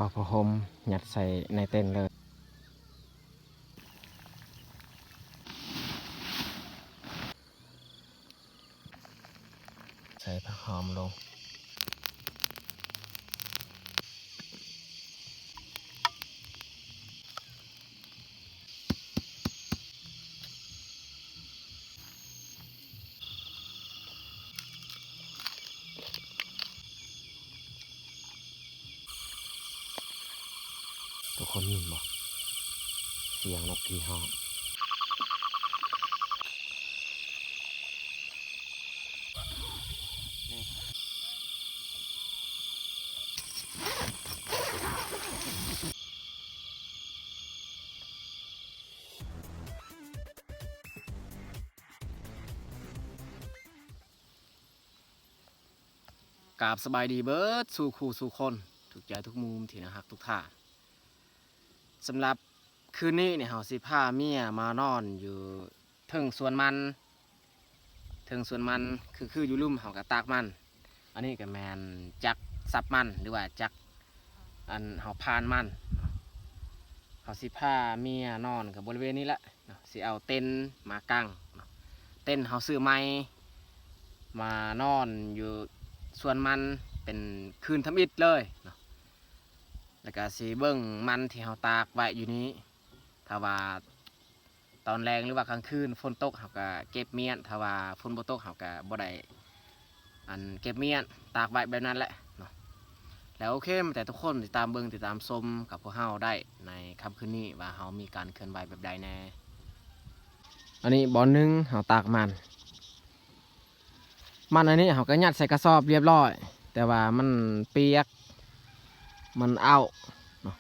ເອົາຜ້າຫົ່ມຍັດໃສ່ໃນເຕັນເລີຍ. ໃສ່ຜັກຫອມລົງ. ທຸກຄົນຍິນບໍ່? ສຽງນົກກີຮ້ອງ. ກາບສະບາຍດີເບິດສູ່ຄູ່ສູ່ຄົນ ທຸກໃຈທຸກມຸມທີ່ໜ້າຮັກທຸກທ່ານ. ສຳລັບຄືນນີ້ນີ້ ເຮົາຊິພາເມຍມານອນຢູ່ເທິງສວນມັນ ເທິງສວນມັນ ຄື ຄືຢູ່ລຸ່ມເຮົາກໍຕາກມັນ. ອັນນີ້ກໍແມ່ນຈັກສັບມັນ ຫຼືວ່າຈັກ ອັນເຮົາຜ່ານມັນເນາະ. ເຮົາຊິພາເມຍນອນກັບບໍລິເວນນີ້ແຫຼະເນາະ. ຊິເອົາເຕັນມາກາງເນາະ. ເຕັນເຮົາຊື້ໃໝ່ ມານອນຢູ່ສວນມັນເປັນຄືນທຳອິດເລີຍເນາະ. ແລ້ວກໍຊິເບິ່ງມັນທີ່ເຮົາຕາກໄວ້ຢູ່ນີ້ ຖ້າວ່າ ຕອນແລງ ຫຼືວ່າກາງຄືນຝົນຕົກ ເຮົາກະເກັບມ້ຽນ, ຖ້າວ່າຝົນບໍ່ຕົກ ເຮົາກະບໍ່ໄດ້ ອັນ ເກັບມ້ຽນ ຕາກໄວ້ແບບນັ້ນແຫຼະເນາະ. ແລ້ວໂອເຄ ມາແຕ່ທຸກຄົນຕິດຕາມເບິ່ງ ຕິດຕາມຊົມກັບພວກເຮົາໄດ້ໃນຄ່ຳຄືນນີ້ ວ່າເຮົາມີການເຄື່ອນໄຫວແບບໃດແດ່. ອັນນີ້ບ່ອນໜຶ່ງ ເຮົາຕາກມັນ ມັນອັນນີ້ເຮົາກໍຍັດໃສ່ກະສອບລຽບລ້ອຍ ແຕ່ວ່າມັນປຽກ ມັນເອົ້າເນາະ.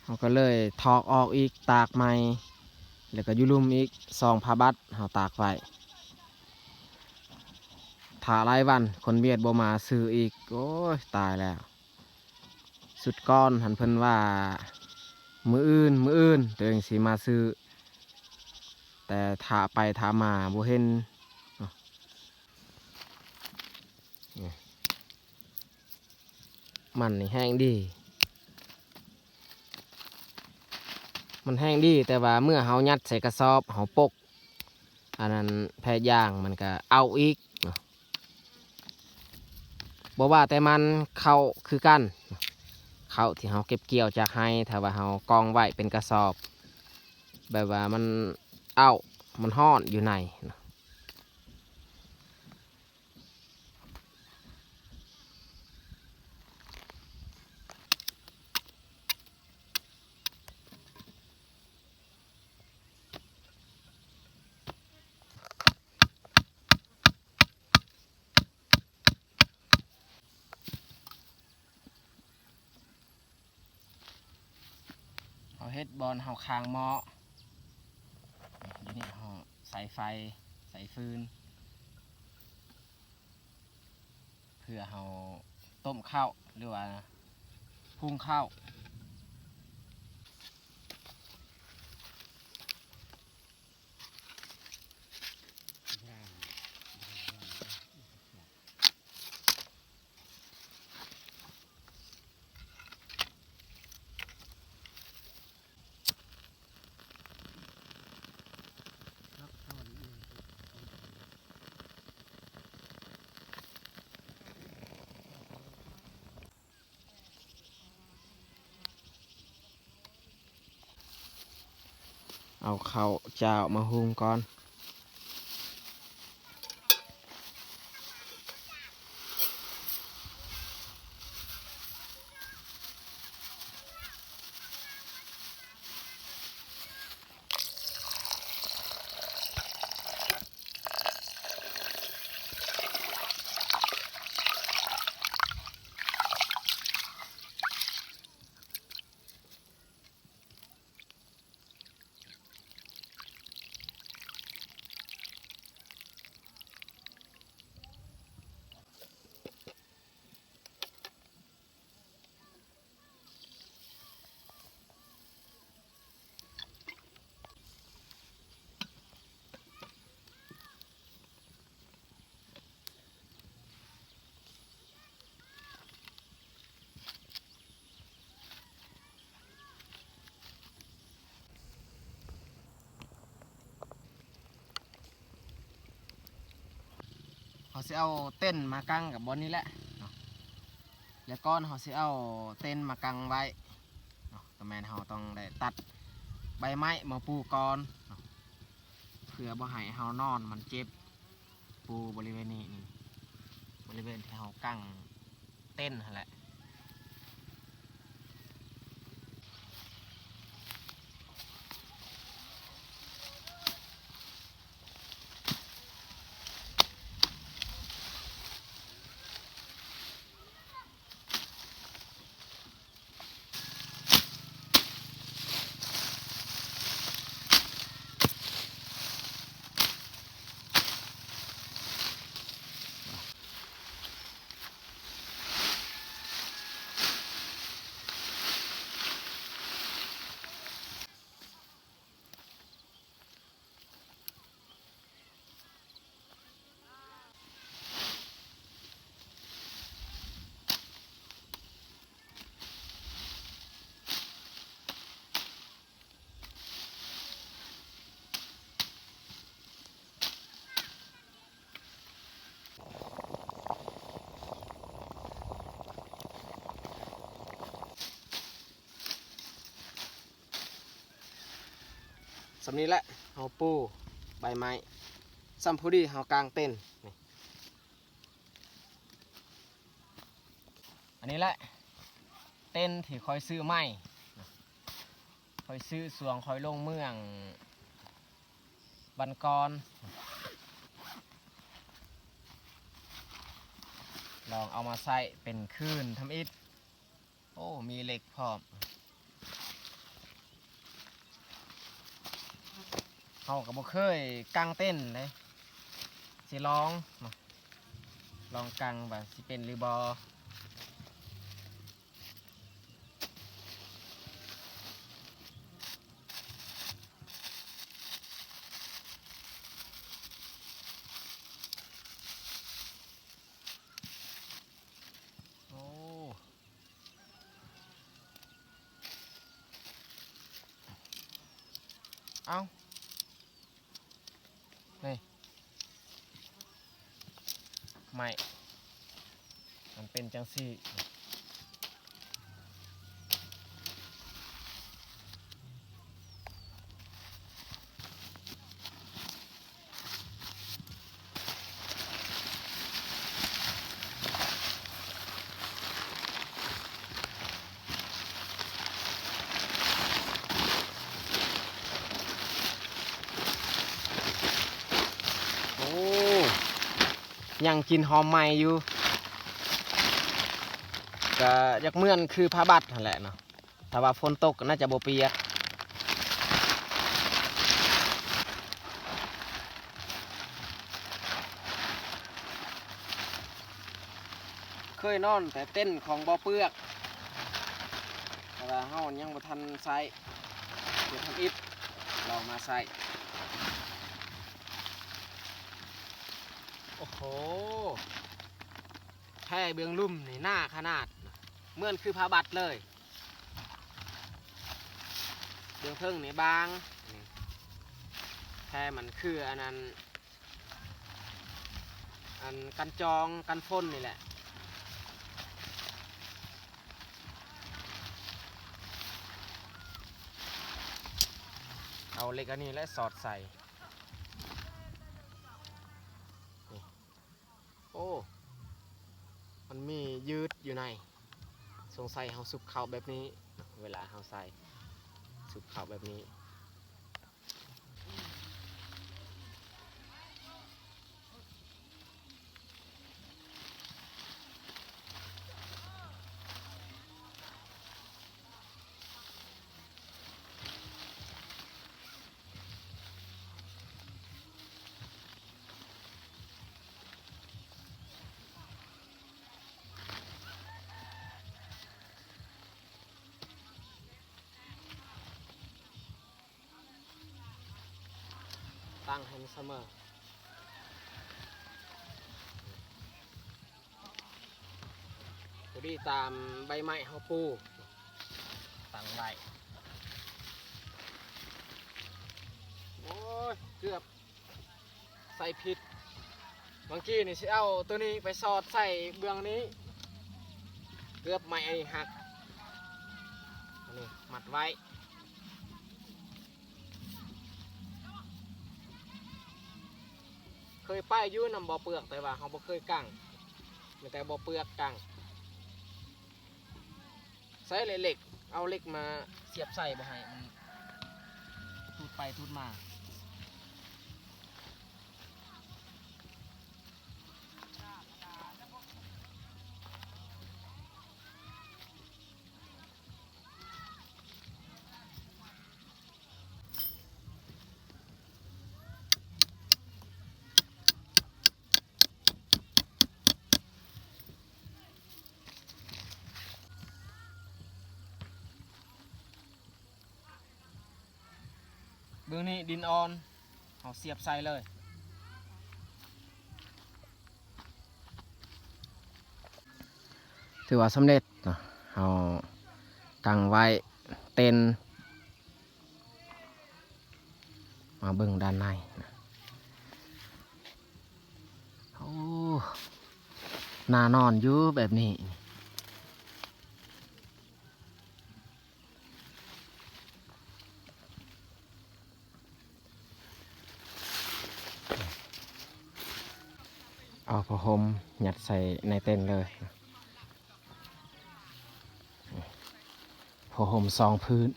ເຮົາກໍເລີຍຖອກອອກອີກ ຕາກໃໝ່ ແລ້ວກໍຢູ່ລຸ່ມອີກສອງຜ້າບັດ ເຮົາຕາກໄວ້ ຖ້າຫຼາຍວັນຄົນວຽດບໍ່ມາຊື້ອີກ. ໂອ້ຍ ຕາຍແລ້ວ. ຊຸດກ່ອນຫັ້ນເພິ່ນວ່າ ມື້ອື່ນ ມື້ອື່ນໂຕເອງຊິມາຊື້ ແຕ່ຖ້າໄປຖ້າມາບໍ່ເຫັນເນາະ. ມັນນີ້ແຮງດີ ມັນແຮງດີ ແຕ່ວ່າເມື່ອເຮົາຍັດໃສ່ກະສອບ ເຮົາປົກ ອັນນັ້ນແຜ່ຢາງມັນກະເອົ້າອີກເນາະ. ບໍ່ວ່າແຕ່ມັນ ເຂົ້າຄືກັນ ເຂົ້າທີ່ເຮົາເກັບກ່ຽວຈາກໄຮ່ ຖ້າວ່າເຮົາກອງໄວ້ເປັນກະສອບ ແບບວ່າມັນເອົ້າ ມັນຮ້ອນຢູ່ໃນເນາະ. ເຮົາເຮັດບ່ອນເຮົາຄາງໝໍ້ ດຽວນີ້ເຮົາໃສ່ໄຟ ໃສ່ຟືນ ເພື່ອເຮົາຕົ້ມເຂົ້າ ຫຼືວ່າ ຫຸງເຂົ້າ. ເອົາເຂົ້າຈ້າວມາຫຸງກ່ອນ. ດ ຊິເອົາເຕັນມາກາງກັບບ່ອນນີ້ແຫຼະເນາະ ແລ້ວກ່ອນເຮົາຊິເອົາເຕັນມາກາງໄວ້ເນາະ ກໍແມ່ນເຮົາຕ້ອງໄດ້ຕັດໃບໄມ້ມາປູກ່ອນເນາະ ເພື່ອບໍ່ໃຫ້ເຮົານອນມັນເຈັບ ປູບໍລິເວນນີ້ ນີ້ ບໍລິເວນທີ່ເຮົາກາງເຕັນຫັ້ນແຫຼະ. ສ່ຳນີ້ແຫຼະ ເຮົາປູໃບໄມ້ ສ່ຳພໍດີເຮົາກາງເຕັນນີ້ ອັນນີ້ແຫຼະ ເຕັນທີ່ຂ້ອຍຊື້ໃໝ່ ຂ້ອຍຊື້ຊ່ວງຂ້ອຍລົງເມືອງວັນກ່ອນ ລອງເອົາມາໃຊ້ເປັນຄືນທຳອິດ. ໂອ້ ມີເຫຼັກພ້ອມ. ເຮົາກໍບໍ່ເຄີຍກາງເຕັນເດ້ ຊິລອງເນາະ ລອງກາງວ່າຊິເປັນຫຼືບໍ່. ໂອ້ ເອົ້າ ນີ້ ໄມ້ ມັນເປັນຈັ່ງຊີ້. ໂອ້ ຍັງກິ່ນຫອມໄໝ້ຢູ່ ກະຢາກເໝືອນຄືຜ້າບັດຫັ້ນແຫຼະເນາະ. ຖ້າວ່າຝົນຕົກກໍໜ້າຈະບໍ່ປຽກ. ເຄີຍນອນແຕ່ເຕັນຂອງບໍ່ເປືອກ ແຕ່ວ່າເຮົາຍັງບໍ່ທັນໃຊ້ ບໍ່ທັນອິດ ລອງມາໃຊ້. ໂອ້ໂຫ ແພເບື້ອງລຸ່ມນີ້ໜາຂະໜາດ ເໝືອນຄືຜ້າບັດເລີຍ. ເບື້ອງເທິງນີ້ບາງ ແພມັນຄືອັນນັ້ນ ອັນກັນຈອງກັນຝົນນີ້ແຫຼະ. ເອົາເຫຼັກອັນນີ້ແຫຼະສອດໃສ່ ນີ້. ໂອ້ ມັນມີຍືດຢູ່ໃນ ສົງໄສເຮົາຊຸບເຂົ້າແບບນີ້ ເວລາເຮົາໃສ່ ຊຸບເຂົ້າແບບນີ້. ຕັ້ງໃຫ້ມັນສະເໝີ ພໍດີຕາມໃບໄມ້ເຮົາປູ ຕັ້ງໄວ້. ໂອ້ຍ ເກືອບໃສ່ຜິດ ໂຕ ບາງທີນີ້ຊິເອົາໂຕນີ້ໄປສອດໃສ່ເບື້ອງນີ້ ເກືອບໄມ້ອັນນີ້ຫັກ ອັນນີ້ມັດໄວ້. ເຄີຍໄປຢູ່ນຳບໍ່ເປືອກ ແຕ່ວ່າເຮົາບໍ່ເຄີຍກາງ ມີແຕ່ບໍ່ເປືອກກາງ. ໃຊ້ເຫຼັກ ເອົາເຫຼັກມາສຽບໃສ່ ບໍ່ໃຫ້ມັນຕູດໄປຕູດມາ. ເບື້ອງນີ້ດິນອ່ອນ ເຮົາສຽບໃສ່ເລີຍ. ຖືວ່າສຳເລັດເນາະ ເຮົາຕັ້ງໄວ້ເຕັນ. ມາເບິ່ງດ້ານໃນນະ ໂອ້ ໜ້ານອນຢູ່ແບບນີ້. ເອົາຜ້າຫົ່ມຍັດໃສ່ໃນເຕັນເລີຍ. ຜ້າຫົ່ມສອງພື້ນ.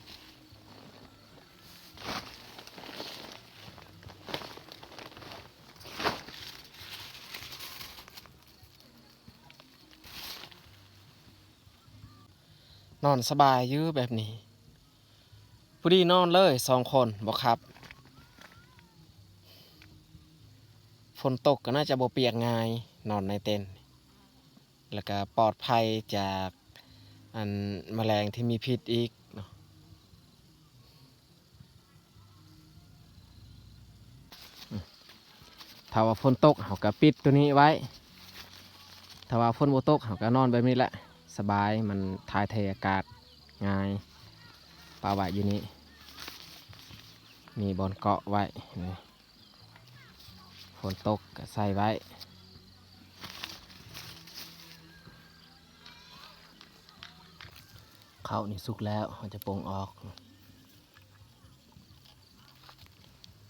ນອນສະບາຍຢູ່ແບບນີ້ ພໍດີນອນເລີຍສອງຄົນ ບໍ່ຂັບ. ຝົນຕົກກໍໜ້າຈະບໍ່ປຽກງ່າຍ ນອນໃນເຕັນ ແລ້ວກໍປອດໄພຈາກອັນແມະແລງທີ່ມີພິດອີກເນາະ. ຖ້າວ່າຝົນຕົກເຮົາກໍປິດໂຕນີ້ໄວ້ ຖ້າວ່າຝົນບໍ່ຕົກເຮົາກໍນອນແບບນີ້ແຫຼະ ສະບາຍ ມັນຖ່າຍເທອາກາດງ່າຍ. ປະໄວ້ຢູ່ນີ້ ມີບ່ອນເກາະໄວ້ ນີ້ ຝົນຕົກກໍໃສ່ໄວ້. ເຂົ້ານີ້ສຸກແລ້ວ ເຮົາຈະປົງອອກ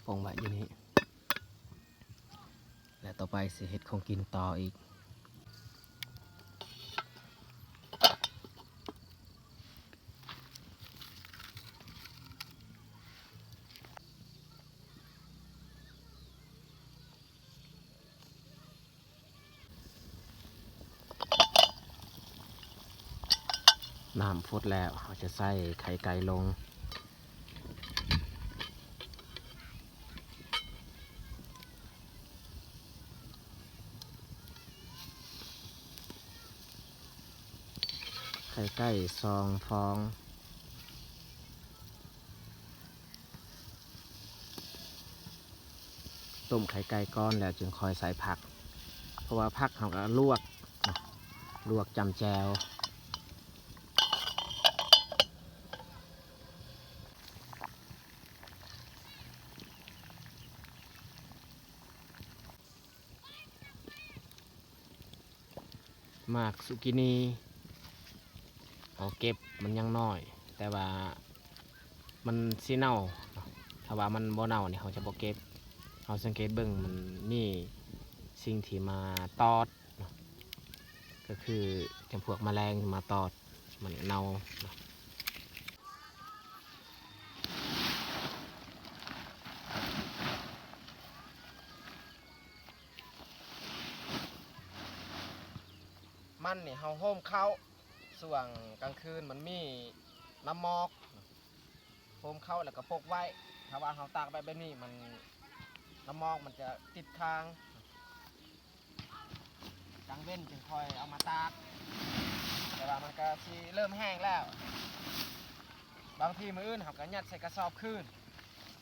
ປົງໄວ້ຢູ່ນີ້ ແລະ ຕໍ່ໄປຊິເຮັດຂອງກິນຕໍ່ອີກ. ນ້ຳຟົດແລ້ວ ເຮົາຈະໃສ່ໄຂ່ໄກ່ລົງ. ໄຂ່ໄກ່ສອງຟອງ. ຕົ້ມໄຂ່ໄກ່ກ່ອນ ແລ້ວຈຶ່ງຄ່ອຍໃສ່ຜັກ ເພາະວ່າຜັກເຮົາກໍລວກ ລວກຈ້ຳແຈ່ວ. ໝາກຊູກິນີ ເຮົາເກັບມັນຍັງນ້ອຍ ແຕ່ວ່າມັນຊິເນົ່າເນາະ ຖ້າວ່າມັນບໍ່ເນົ່ານີ້ເຮົາຈະບໍ່ເກັບ. ເຮົາສັງເກດເບິ່ງ ມັນມີສິ່ງທີ່ມາຕອດເນາະ ກໍຄືຈຳພວກແມະແລງມາຕອດ ມັນເນົ່າເນາະ. ມັນນີ້ເຮົາໂຮມເຂົ້າ ຊ່ວງກາງຄືນມັນມີນ້ຳໝອກ ໂຮມເຂົ້າແລ້ວກໍປົກໄວ້. ຖ້າວ່າເຮົາຕາກໄວ້ແບບນີ້ ມັນ ນ້ຳໝອກມັນຈະຕິດຄ້າງ. ກາງເວັນຈຶ່ງຄ່ອຍເອົາມາຕາກ ແຕ່ວ່າມັນກໍຊິເລີ່ມແຫ້ງແລ້ວ. ບາງທີມື້ອື່ນເຮົາກໍຍັດໃສ່ກະສອບຄືນ. ເ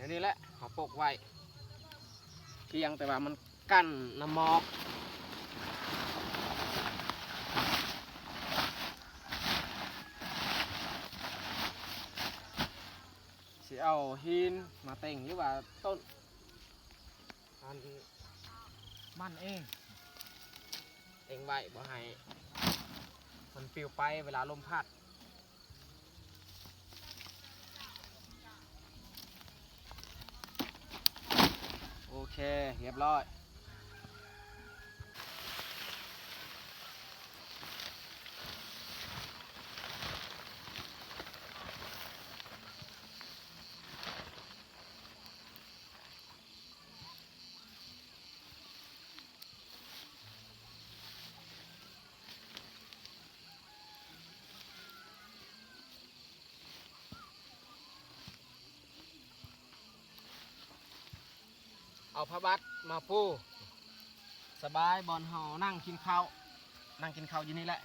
ອັນນີ້ແຫຼະ ເຮົາປົກໄວ້ ພຽງແຕ່ວ່າມັນກັນນ້ຳໝອກ. ຊິເອົາຫີນມາເຕັງ ຫຼືວ່າຕົ້ນ ອັນ ມັນເອງ ເຕັງໄວ້ ບໍ່ໃຫ້ມັນປິວໄປເວລາລົມພັດ. ໂອເຄ ຮຽບຮ້ອຍ. ເອົາຜ້າບັດມາປູ ສະບາຍ ບ່ອນເຮົານັ່ງກິນເຂົ້າ ນັ່ງກິນເຂົ້າຢູ່ນີ້ແຫຼະ.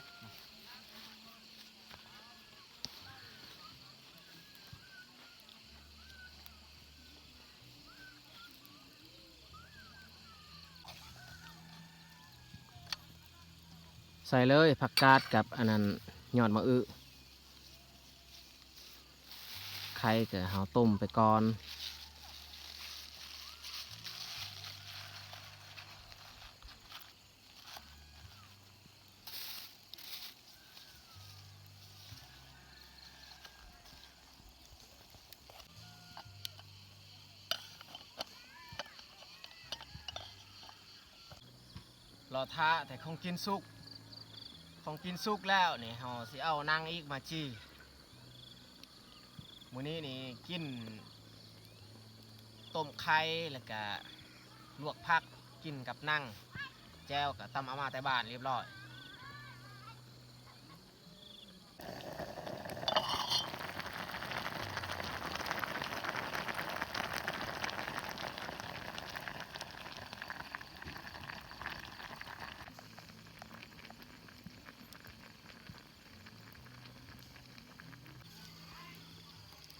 ໃສ່ເລີຍ ຜັກກາດກັບອັນນັ້ນ ຍອດໝາກອຶ ໄຂ່ກໍເຮົາຕົ້ມໄປກ່ອນ. ລໍຖ້າແຕ່ຂອງກິນສຸກ ຂອງກິນສຸກແລ້ວນີ້ ເຮົາຊິເອົາໜັງອີກມາຈີ່. ມື້ນີ້ນີ້ກິນຕົ້ມໄຂ່ ແລ້ວກະລວກຜັກ ກິນກັບໜັງ ແຈ່ວກະຕຳເອົາມາແຕ່ບ້ານຮຽບຮ້ອຍ.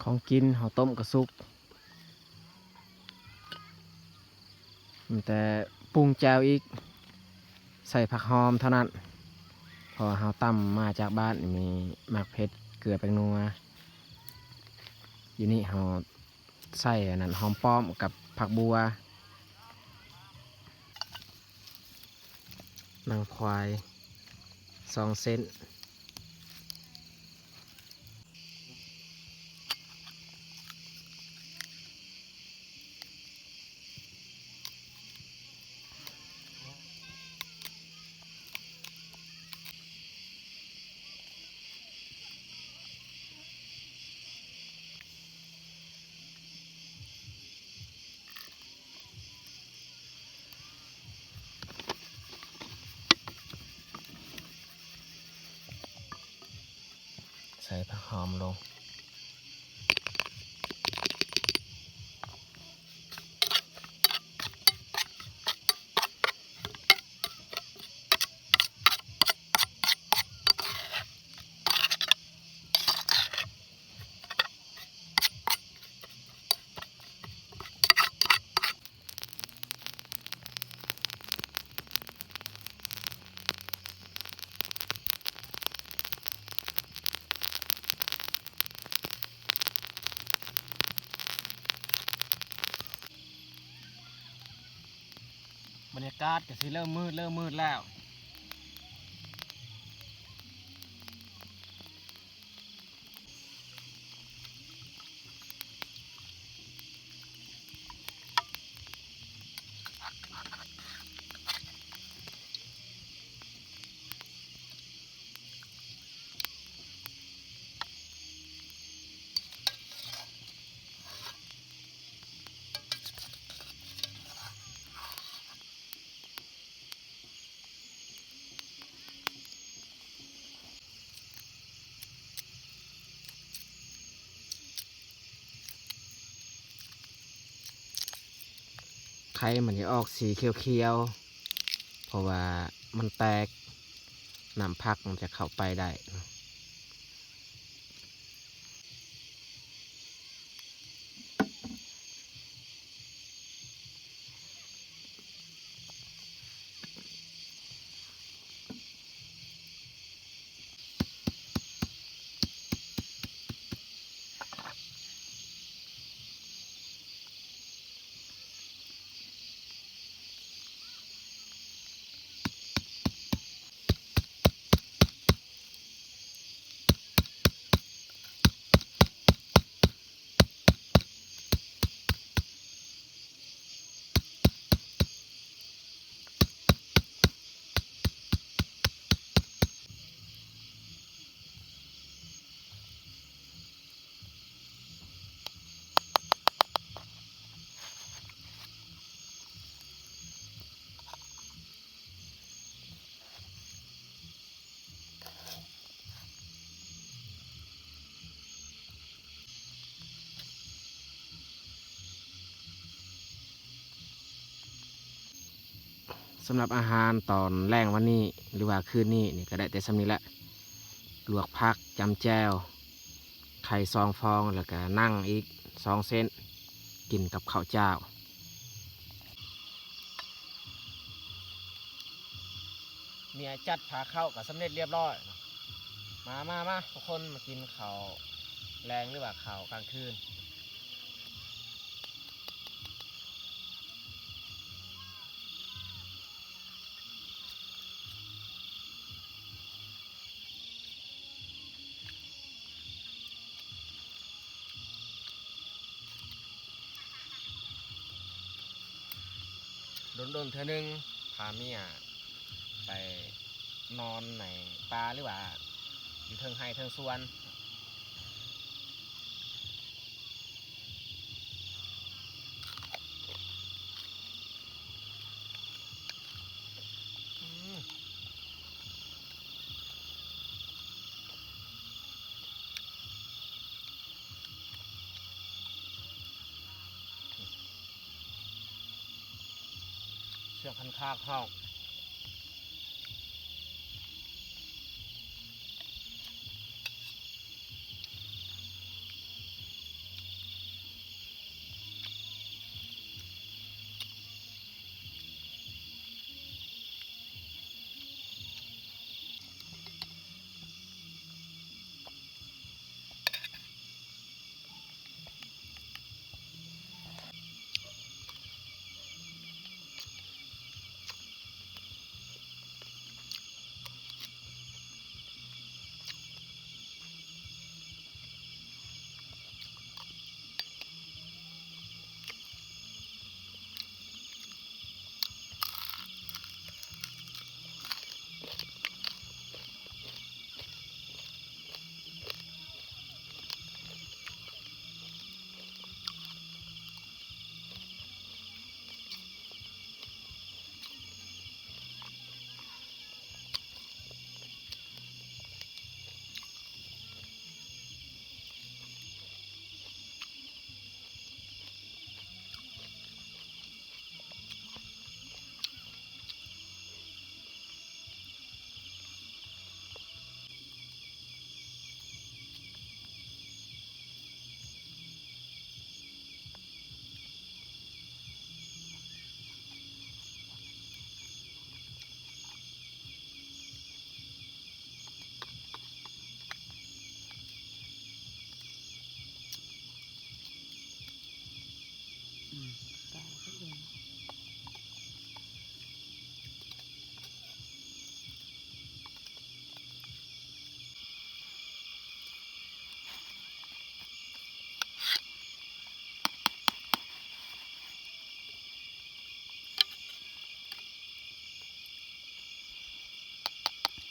ຂອງກິນເຮົາຕົ້ມກະສຸກ ມີແຕ່ປຸງແຈ່ວອີກ ໃສ່ຜັກຫອມເທົ່ານັ້ນ ເພາະວ່າເຮົາຕຳມາຈາກບ້ານ ມີໝາກເຜັດ ເກືອ ແປ້ງນົວ. ຢູ່ນີ້ເຮົາໃສ່ອັນນັ້ນ ຫອມປ້ອມກັບຜັກບົ່ວ. ໜັງຄວາຍສອງເສັ້ນ. ໃສ່ຜັກຫອມລົງ. ບັນຍາກາດກໍຊິເລີ່ມມືດ ເລີ່ມມືດແລ້ວ. ໄຂ່ມັນຈະອອກສີຂຽວໆ ເພາະວ່າມັນແຕກ ນ້ຳຜັກມັນຈະເຂົ້າໄປໄດ້. ເ ສຳລັບອາຫານຕອນແລງວັນນີ້ ຫຼືວ່າຄືນນີ້ນີ້ ກໍໄດ້ແຕ່ສ່ຳນີ້ແຫຼະ. ລວກຜັກ ຈ້ຳແຈ່ວ ໄຂ່ສອງຟອງ ແລ້ວກໍໜັງອີກສອງເສັ້ນ ກິນກັບເຂົ້າຈ້າວ. ເມຍຈັດພາເຂົ້າກໍສຳເລັດລຽບຮ້ອຍ. ມາ ມາ ມາ ທຸກຄົນມາກິນເຂົ້າແລງ ຫຼືວ່າເຂົ້າກາງຄືນ. ດົນໆເທື່ອໜຶ່ງ ພາເມຍໄປນອນໃນປ່າ ຫຼືວ່າຢູ່ເທິງໄຮ່ເທິງສວນ. ສຽງຄັນຄາກເຮົາ.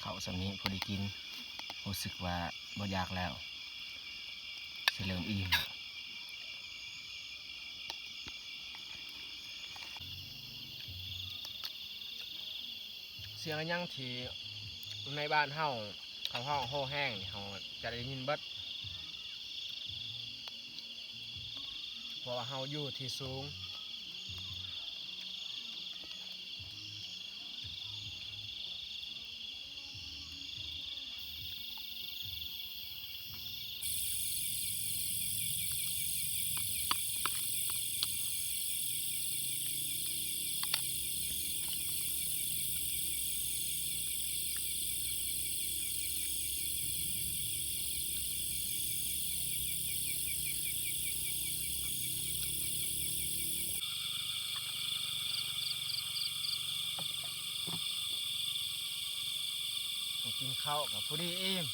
ເຂົ້າສ່ຳນີ້ພໍດີກິນ ຮູ້ສຶກວ່າບໍ່ຢາກແລ້ວ ຊິເລີ່ມອີ່ມ. ສຽງອີ່ຫຍັງທີ່ໃນບ້ານເຮົາ ເຂົາຮ້ອງໂຮແຮງນີ້ ເຮົາຈະໄດ້ຍິນເບິດ ເພາະວ່າເຮົາຢູ່ທີ່ສູງ. ກິນເຂົ້າກໍພໍດີອີ່ມ.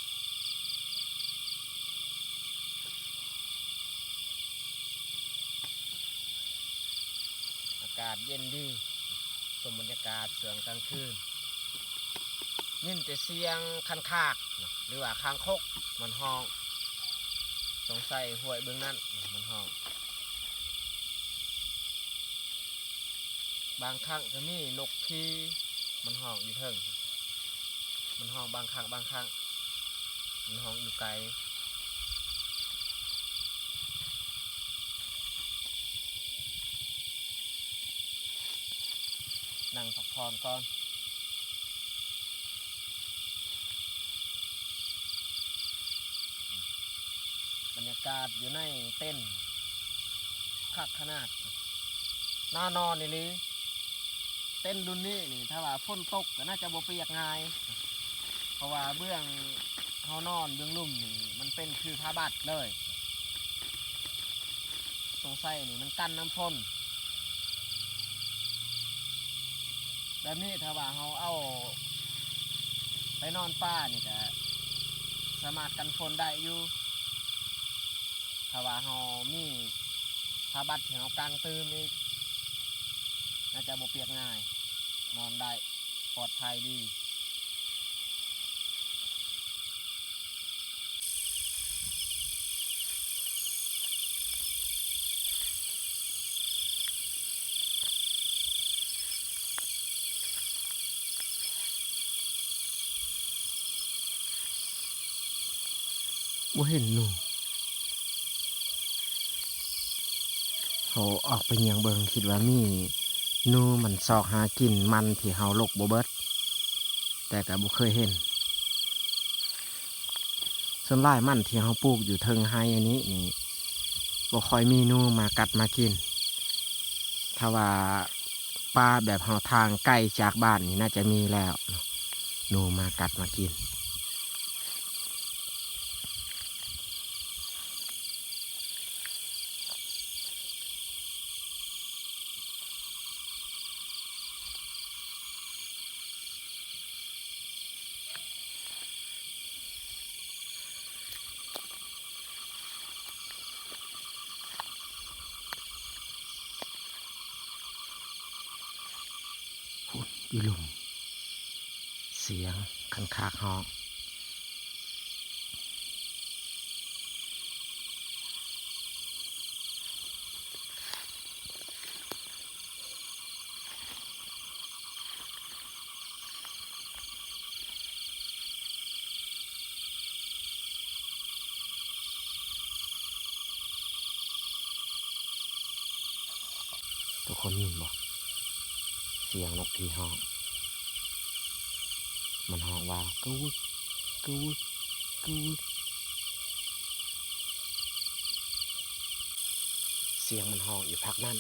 ອາກາດເຢັນດີ ຊົມບັນຍາກາດຊ່ວງກາງຄືນ ຍິນແຕ່ສຽງຄັນຄາກ ຫຼືວ່າຄາງຄົກມັນຮ້ອງ ສົງໄສຫ້ວຍເບື້ອງນັ້ນມັນຮ້ອງ. ບາງຄັ້ງກໍມີນົກພີມັນຮ້ອງຢູ່ເທິງ ມັນຮ້ອງບາງຄັ້ງ ບາງຄັ້ງມັນຮ້ອງຢູ່ໄກ. ນັ່ງພັກຜ່ອນກ່ອນ. ບັນຍາກາດຢູ່ໃນເຕັນຄັກຂະໜາດ, ໜ້ານອນອີ່ຫຼີ. ເຕັນລຸ້ນນີ້ນີ້ ຖ້າວ່າຝົນຕົກກໍໜ້າຈະບໍ່ປຽກງ່າຍ ເພາະວ່າເບື້ອງເຮົານອນເບື້ອງລຸ່ມນີ້ ມັນເປັນຄືຜ້າບັດເລີຍ. ສົງໄສນີ້ມັນກັນນ້ຳຝົນ. ແບບນີ້ຖ້າວ່າເຮົາເອົາໄປນອນປ່ານີ້ກະສາມາດກັນຝົນໄດ້ຢູ່. ຖ້າວ່າເຮົາມີຜ້າບັດທີ່ເຮົາກາງຕື່ມອີກ ໜ້າຈະບໍ່ປຽກງ່າຍ, ນອນໄດ້ ປອດໄພດີ. ບໍ່ເຫັນໜູ. ເຮົາອອກໄປຍ່າງເບິ່ງ ຄິດວ່າມີໜູມັນຊອກຫາກິນມັນທີ່ເຮົາລົກບໍ່ເບິດ, ແຕ່ກໍບໍ່ເຄີຍເຫັນ. ສ່ວນຫຼາຍມັນທີ່ເຮົາປູກຢູ່ເທິງໄຮ່ອັນນີ້ນີ້ ບໍ່ຄ່ອຍມີໜູມາກັດມາກິນ. ຖ້າວ່າປ່າແບບເຮົາທາງໄກຈາກບ້ານນີ້ ໜ້າຈະມີແລ້ວ ໜູມາກັດມາກິນ. ພຸ້ນ ຢູ່ລຸ່ມ ສຽງຄັນຄາກຮ້ອງ. ທຸກຄົນຍິນບໍ່? ສຽງນົກທີ່ຮ້ອງ ມັນຮ້ອງວ່າ ກະວຶກ ກະວຶກ ກະວຶກ. ສຽງມັນຮ້ອງຢູ່ພັກນັ້ນ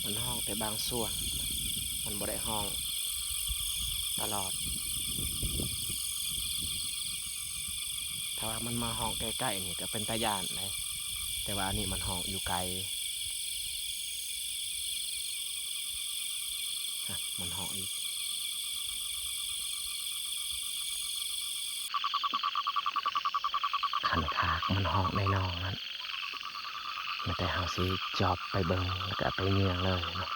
ມັນຮ້ອງແຕ່ບາງຊ່ວງ ມັນບໍ່ໄດ້ຮ້ອງຕະຫຼອດ. ຖ້າວ່າມັນມາຮ້ອງໃກ້ໆນີ້ກໍເປັນຕາຢ້ານໃດ໋ ແຕ່ວ່າອັນນີ້ມັນຮ້ອງຢູ່ໄກ. ຫັ້ນ ມັນຮ້ອງອີກ. ຄັນຄາກມັນຮ້ອງໃນໜອງນັ້ນ ແມ່ນແຕ່ເຮົາຊິຈອບໄປເບິ່ງ ແລ້ວກະໄປຍ່າງເລີຍເນາະ.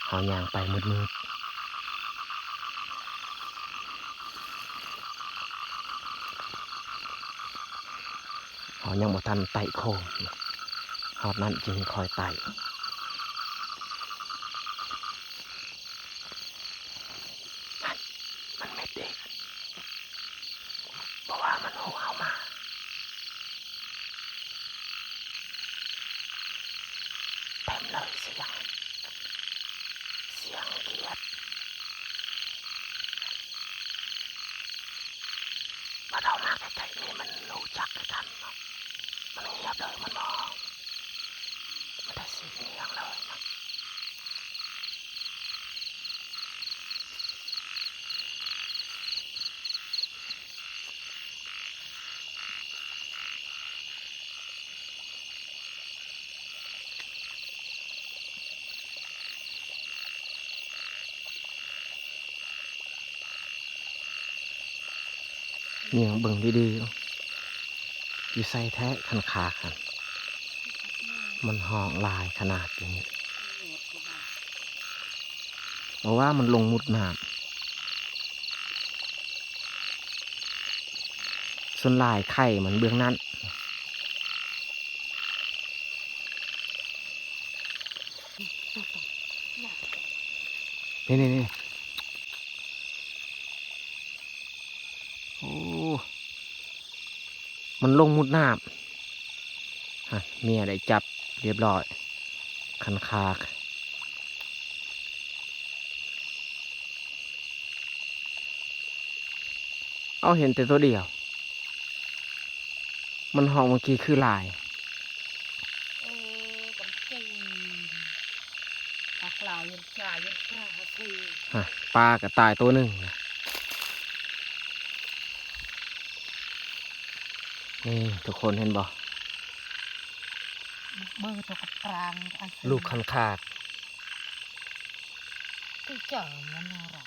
ເຮົາຍ່າງໄປມືດໆ ເຮົາຍັງບໍ່ທັນໄຕ່ໂຄມ ຮອດນັ້ນຈຶ່ງຄ່ອຍໄຕ່. ຫັ້ນ ມັນມິດອີກ ເພາະວ່າມັນຮູ້ເຮົາມາ. ເຕັມເລີຍ ສຽງ ສຽງກຽດ. ບັດເຮົາມາໃກ້ໆນີ້ ມັນຮູ້ຈັກຄືກັນເນາະ ມັນງຽບເລີຍ ມັນບໍ່ຮ້ອງ ມັນໄດ້ສຽງງຽບເລີຍເນາະ. ຍ່າງເບິ່ງດີໆ ຢູ່ໃສແທ້ຄັນຄາກຫັ້ນ ມັນຮ້ອງຫຼາຍຂະໜາດນີ້. ເພາະວ່າມັນລົງມຸດນ້ຳ ສ່ວນຫຼາຍໄຂ່ມັນເບື້ອງນັ້ນ. ນີ້ໆໆ ໂອ້ ມັນລົງມຸດນ້ຳ. ອ່ະ ເມຍໄດ້ຈັບຮຽບຮ້ອຍ ຄັນຄາກ. ເອົາ ເຫັນແຕ່ໂຕດຽວ ມັນຮ້ອງເມື່ອກີ້ຄືຫຼາຍ. ເອີ ກຳຈິງ ພາກລາວຍັງຈ່າຍັງປາເຊ ຮະ ປາກໍຕາຍໂຕໜຶ່ງ. ນີ້ ທຸກຄົນເຫັນບໍ່? ເບິ່ງຕົວກັບປາງ ລູກຄັນຄາກ. ຄືເຈົ້າມັນໜ້າລັກ.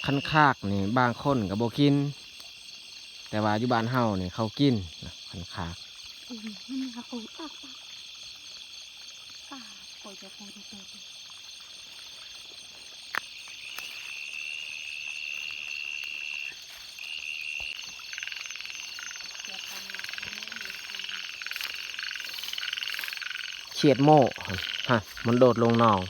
ຄັນຄາກນີ້ບາງຄົນກໍບໍ່ກິນ, ແຕ່ວ່າຢູ່ບ້ານເຮົານີ້ເຂົາກິນນະ ຄັນຄາກ. ອືມ ມັນຫາໂອ້ຍ ປາກ ປາກ ປາກ ໂອ້ຍ ໂອ້ຍ ໂອ້ຍ. ຂຽດໂມ້ ຮະ ມັນໂດດລົງໜອງ.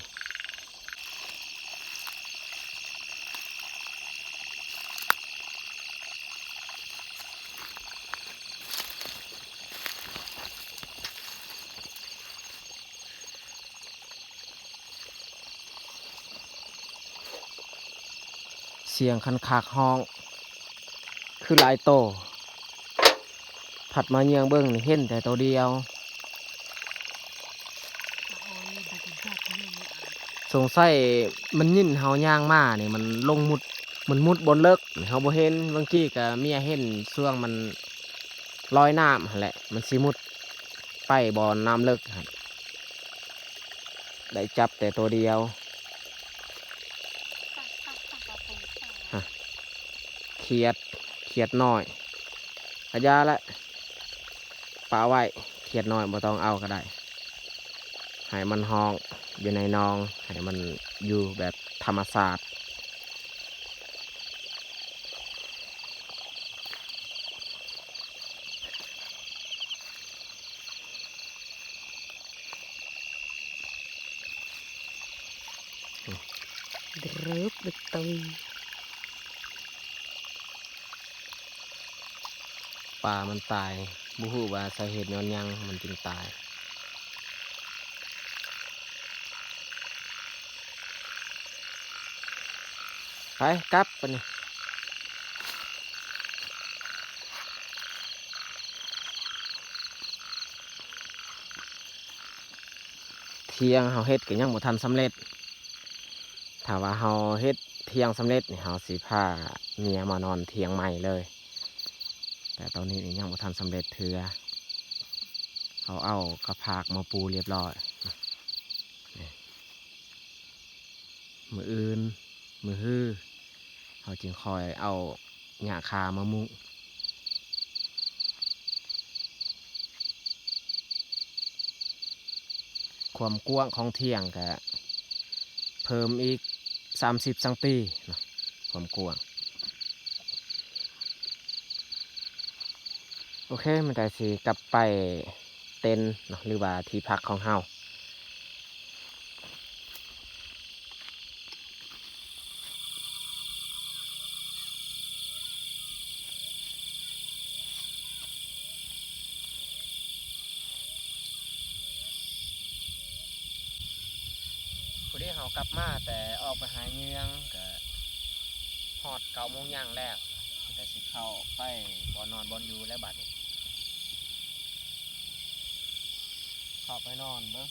ສຽງຄັນຄາກຮ້ອງຄືຫຼາຍໂຕ, ພັດມາເຍືອງເບິ່ງນີ້ເຫັນແຕ່ໂຕດຽວ. ສົງໄສມັນຍິນເຮົາຍ່າງມານີ້ ມັນລົງມຸດ ມັນມຸດບ່ອນເລິກ ເຮົາບໍ່ເຫັນ. ບາງທີກໍເມຍເຫັນຊ່ວງມັນລອຍນ້ຳຫັ້ນແຫຼະ ມັນຊິມຸດໄປບ່ອນນ້ຳເລິກຫັ້ນ. ໄດ້ຈັບແຕ່ໂຕດຽວ. ຮະ ຂຽດ ຂຽດນ້ອຍ ກະຢ່າແຫຼະ ປະໄວ້. ຂຽດນ້ອຍບໍ່ຕ້ອງເອົາກໍໄດ້ ໃຫ້ມັນຮ້ອງຢູ່ໃນໜອງ ໃຫ້ມັນຢູ່ແບບທຳມະຊາດ. ດຣຶບ ເປັນໂຕ. ປາມັນຕາຍ ບໍ່ຮູ້ວ່າສາເຫດຍ້ອນຫຍັງມັນຈຶ່ງຕາຍ. ໄປ ກັບບາດນີ້. ຖຽງເຮົາເຮັດກໍຍັງບໍ່ທັນສຳເລັດ. ຖ້າວ່າເຮົາເຮັດຖຽງສຳເລັດນີ້ ເຮົາຊິພາເມຍມານອນຖຽງໃໝ່ເລີຍ. ແຕ່ຕອນນີ້ນີ້ຍັງບໍ່ທັນສຳເລັດເທື່ອ. ເຮົາເອົາກະພາກມາປູລຽບຮ້ອຍ. ມື້ອື່ນ ມື້ຮື ເຮົາຈຶ່ງຄ່ອຍເອົາຫຍ້າຄາມາມຸງ. ຄວາມກວ້າງຂອງຖຽງກະເພີ່ມອີກສາມສິບຊັງຕີເນາະ ຄວາມກວ້າງ. ໂອເຄ ມັນກະຊິກັບໄປເຕັນເນາະ ຫຼືວ່າທີ່ພັກຂອງເຮົາ. ພໍດີເຮົາກັບມາແຕ່ອອກໄປຫາເຍືອງ ກະຮອດເກົ້າໂມງຍ່າງແລ້ວ ແຕ່ຊິເຂົ້າໄປບ່ອນນອນບ່ອນຢູ່ແລ້ວບາດນີ້. ເຂົ້າໄປນອນເບິ່ງ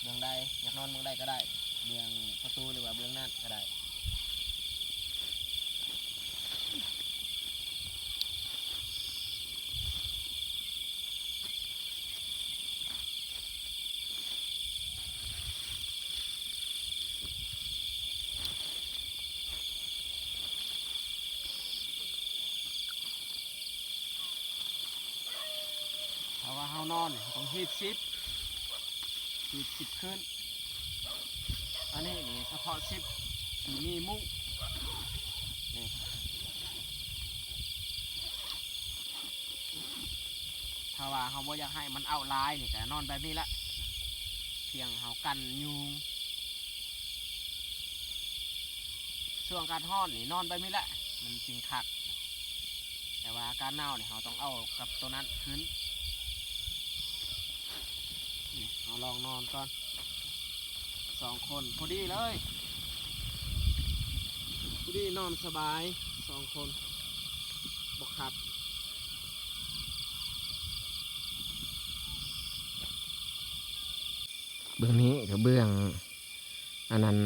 ເບື້ອງໃດ ຢາກນອນເບື້ອງໃດກໍໄດ້ ເບື້ອງປະຕູ ຫຼືວ່າເບື້ອງນັ້ນກໍໄດ້. ຖ້າວ່າເຮົານອນນີ້ ເຮົາຕ້ອງຮີດຊິບ ຮີດຊິບຂຶ້ນ. ອັນນີ້ນີ້ສະເພາະຊິບທີ່ມີມຸ້ງນີ້. ຖ້າວ່າເຮົາບໍ່ຢາກໃຫ້ມັນເອົາຫຼາຍນີ້ ກະນອນແບບນີ້ແຫຼະ ພຽງເຮົາກັນຍຸງ. ຊ່ວງອາກາດຮ້ອນນີ້ນອນແບບນີ້ແຫຼະ ມັນຈຶ່ງຄັກ. ແຕ່ວ່າອາກາດໜາວນີ້ ເຮົາຕ້ອງເອົາກັບໂຕນັ້ນຂຶ້ນ. ນີ້ ເຮົາລອງນອນກ່ອນ ສອງຄົນ ພໍດີເລີຍ ພໍດີນອນສະບາຍ ສອງຄົນ ບໍ່ຄັບ. ເບື້ອງນີ້ກໍເບື້ອງ ອັນນັ້ນ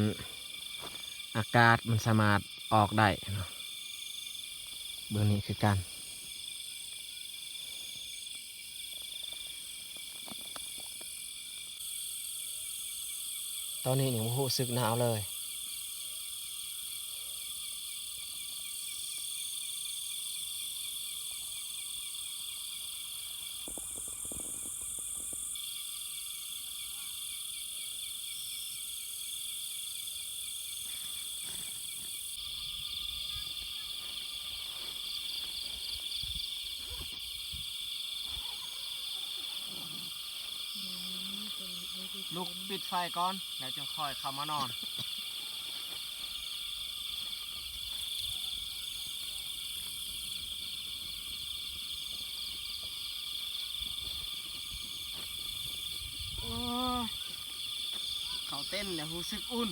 ອາກາດມັນສາມາດອອກໄດ້ເນາະ ເບື້ອງນີ້ຄືກັນ. ຕອນນີ້ນີ້ບໍ່ຮູ້ສຶກໜາວເລີຍ. ລຸກປິດໄຟກ່ອນ ແລ້ວຈຶ່ງຄ່ອຍເຂົ້າມານອນ. ໂອ້ຍ ເຂົ້າເຕັນແລ້ວຮູ້ສຶກອຸ່ນ.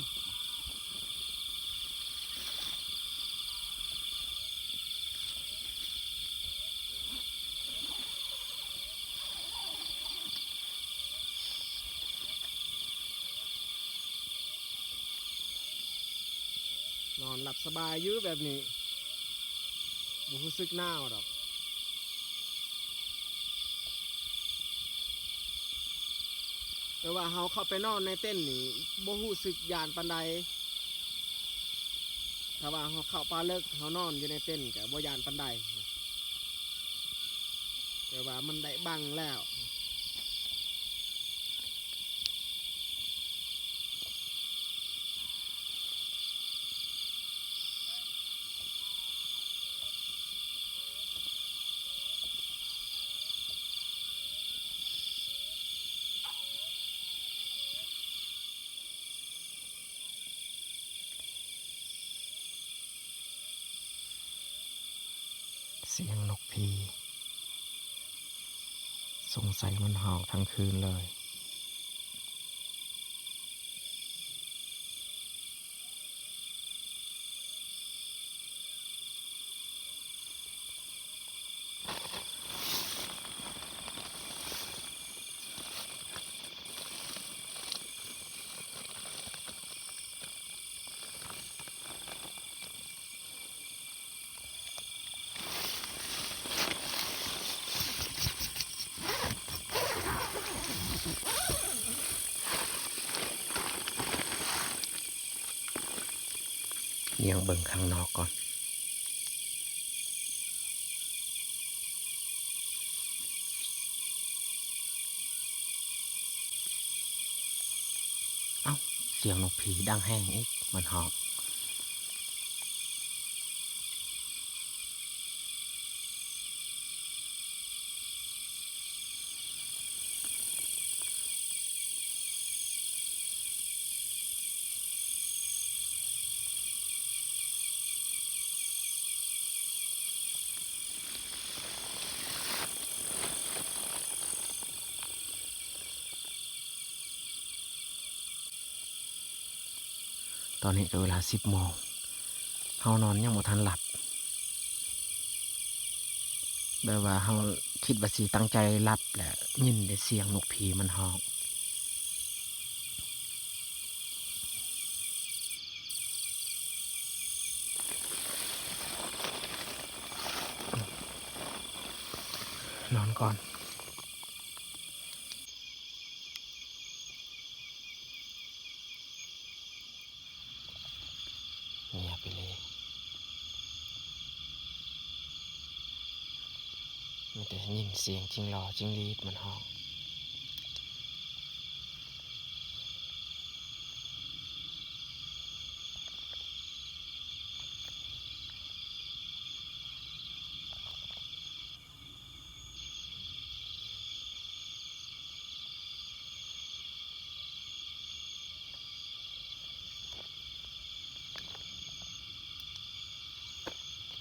ນອນຫຼັບສະບາຍຢູ່ແບບນີ້ ບໍ່ຮູ້ສຶກໜາວດອກ. ແຕ່ວ່າເຮົາເຂົ້າໄປນອນໃນເຕັນນີ້ ບໍ່ຮູ້ສຶກຢ້ານປານໃດ. ຖ້າວ່າເຮົາເຂົ້າປ່າເລິກ ເຮົານອນຢູ່ໃນເຕັນກໍບໍ່ຢ້ານປານໃດ ແຕ່ວ່າມັນໄດ້ບັງແລ້ວ. ສຽງນົກພີ ສົງໄສມັນຮ້ອງທັງຄືນເລີຍ. ຍ່າງເບິ່ງຂ້າງນອກກ່ອນ. ເອົ້າ ສຽງນົກພີດັງແຮງອີກ ມັນຮ້ອງ. ຕອນນີ້ກໍເວລາສິບໂມງ ເຮົານອນຍັງບໍ່ທັນຫຼັບ ແບບວ່າເຮົາຄິດວ່າຊິຕັ້ງໃຈຫຼັບ ແລະ ຍິນແຕ່ສຽງນົກພີມັນຮ້ອງ. ນອນກ່ອນ. ງຽບອີ່ຫຼີ ມີແຕ່ຍິນສຽງຈິງຫຼໍ້ຈິງຫຼີດມັນຮ້ອງ. ເ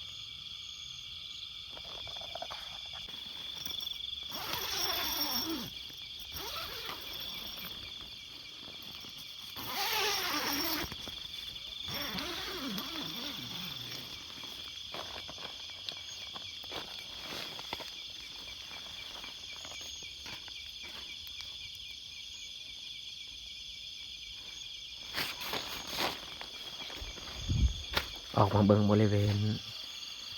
ອອກມາເບິ່ງບໍລິເວນ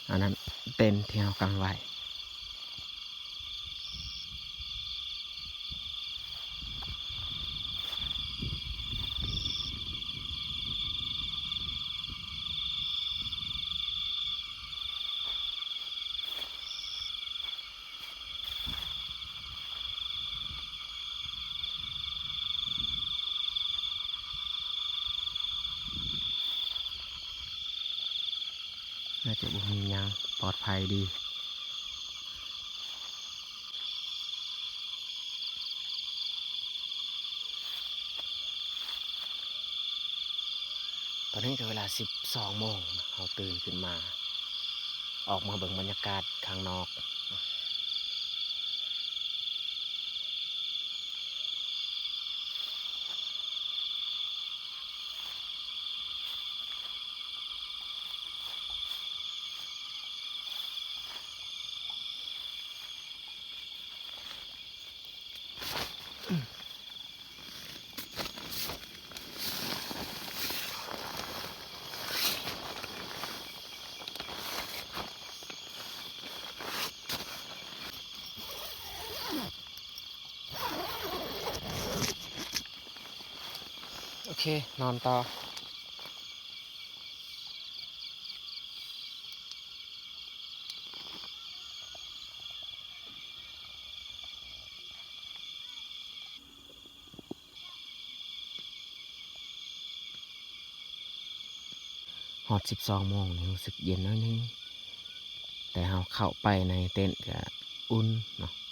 ອັນນັ້ນ ເຕັນທີ່ເຮົາກາງໄວ້. ໜ້າຈະບໍ່ມີຫຍັງ ປອດໄພດີ. ຕອນນີ້ກໍເວລາສິບສອງໂມງ ເຮົາຕື່ນຂຶ້ນມາ ອອກມາເບິ່ງບັນຍາກາດຂ້າງນອກ. ໂອເຄ ນອນຕໍ່. ຮອດສິບສອງໂມງນີ້ ຮູ້ສຶກເຢັນໜ້ອຍໜຶ່ງ, ແຕ່ເຮົາເຂົ້າໄປໃນເຕັນກໍອຸ່ນເນາະ.